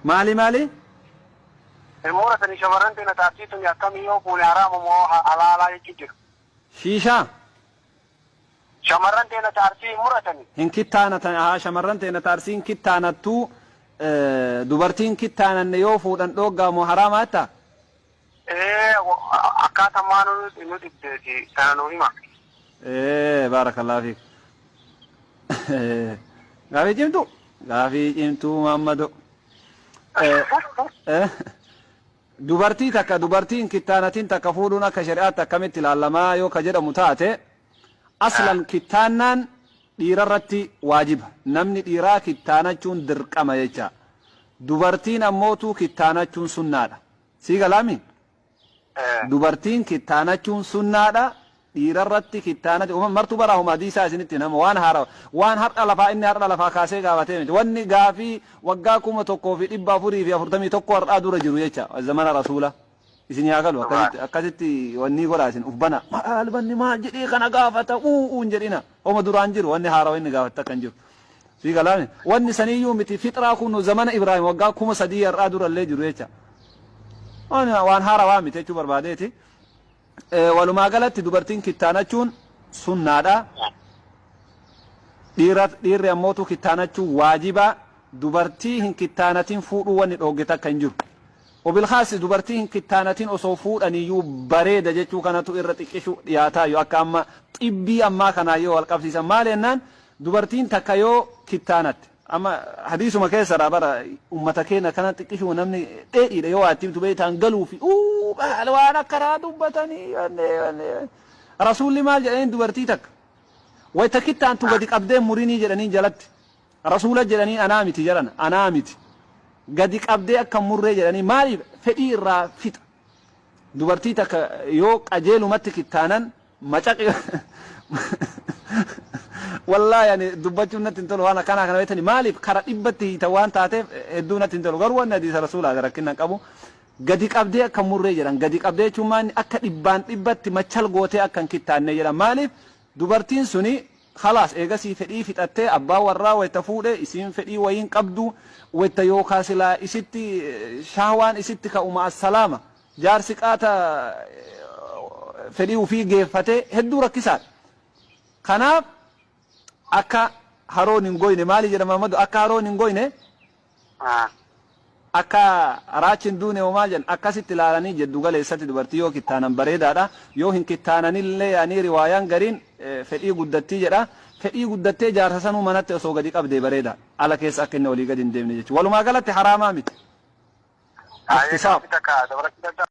Maali maali? Hin muratanii shamarran teena taarsii tuni akkamii yoo fuune haraama moo halaalaa jechuu jiru. Shiishaa? Shamarran teena taarsii hin muratanii. Hin kittaanatan haa shamarran teena taarsii hin kittaanattuu dubartii hin kittaananne yoo fuudhan dhooggaa moo haraamaa jettaa? Ee akkaata maa nu dhibdeeti tana nu hima. Ee baarakallahu fiik. Gaafii cimtuu gaafii cimtuu Muhammado. Dubartii takka dubartii hin kittaanatin takka fuudhuun akka shari'aatti akkamitti ilaalamaa yoo ka jedhamu taate aslan kittaannaan dhiirarratti waajiba. Namni dhiiraa kittaanachuun dirqama jecha. Dubartiin ammootuu kittaanachuun sunnaadha. Sii galaami? Dubartiin kittaanachuun sunnaadha. Dhiirarratti kittaanachu martuu baraa homa hadiisaa isinitti hin hamu waan haarawa. Waan har'a lafaa inni har'a lafaa kaasee gaafatee miti. Wanni gaafii waggaa 1441 har'aa dura jiru jecha zamana rasuula. Isin haa galu akkasitti akkasitti wannii godhaa isin uf bana. Maal wanni maal jedhee kana gaafata uu uu hin jedhina. Homa duraan jiru wanni haarawa inni gaafatte akka hin jiru. Sii galaami? Wanni saniyyuu miti fixraa kun zamana Ibraahim waggaa 3000 har'aa durallee jiru jecha. Waan waan haarawaa miti jechuu barbaadeeti. Walumaa galatti dubartiin kittaanachuun sunnaadha. Dhiira dhiirri ammootu kittaanachuun waajiba. Dubartii hin kittaanatin fuudhuu wanni dhoogge takka hin jiru. Wabilkhaas dubartii hin kittaanatin osoo fuudhaniiyyuu bareeda jechuu kanatu irra xiqqishu dhiyaataayyu akka amma xibbii ammaa kanaan yoo wal qabsiisan maal jennaan dubartiin takka yoo kittaanatte amma hadiisuma keessadha bara ummata keenya kana xiqqishuma namni dheedhiidha yoo waa itti himtu beektaan galuufi uu maal waan akkanaa dubbatanii rasuulli maal jedhaniin dubartii takka wayta kittaantu gadi qabdee murinii jedhaniin jalatti Rasuula jedhaniin anaa miti jarana anaa miti gadi qabdee akka hin murree jedhanii maaliif fedhii irraa fixa dubartii takka yoo qajeelumatti kittaanan macaqi wallaahi ani dubbachuun natti hin tolu waan akkanaa kana beektani maaliif kara dhibbatti hiita waan taateef hedduu natti hin tolu garuu wanni hadiisa rasuulaati rakkinna hin qabu gadi qabdee akka hin murree jedhan gadi qabdee jechuun maanni akka dhibbaan dhibbatti machal gootee akka hin kittaannee jedhan maaliif dubartiin suni Khalaas eegasii fedhii fixattee abbaan warraa wayta fuudhe isiin fedhii wayii hin qabdu wayta yookaa silaa isitti shahwaan isitti ka'u ma'assalaama jaarsi qaata fedhii ufii geeffatee hedduu rakkisaadha. Kanaaf akka haroon hin goyne maali jedha Mahammadu akka haroon hin goyne Akka raachi hin duune hoo maal jedhan akkasitti ilaalanii jeddu galeessatti dubartii yoo kittaanan bareedaadha yoo hin kittaananillee yaanii riwaayaan gariin fedhii guddattii jedha fedhii guddattee jaarsa sanuu manatti osoo gadi qabdee bareedaadha ala keessa akka inni olii gadi hin deemne jechuudha walumaa galatti haraamaa miti. Haayee Ikhtisaar. gaaffii takka dabalachuu danda'a?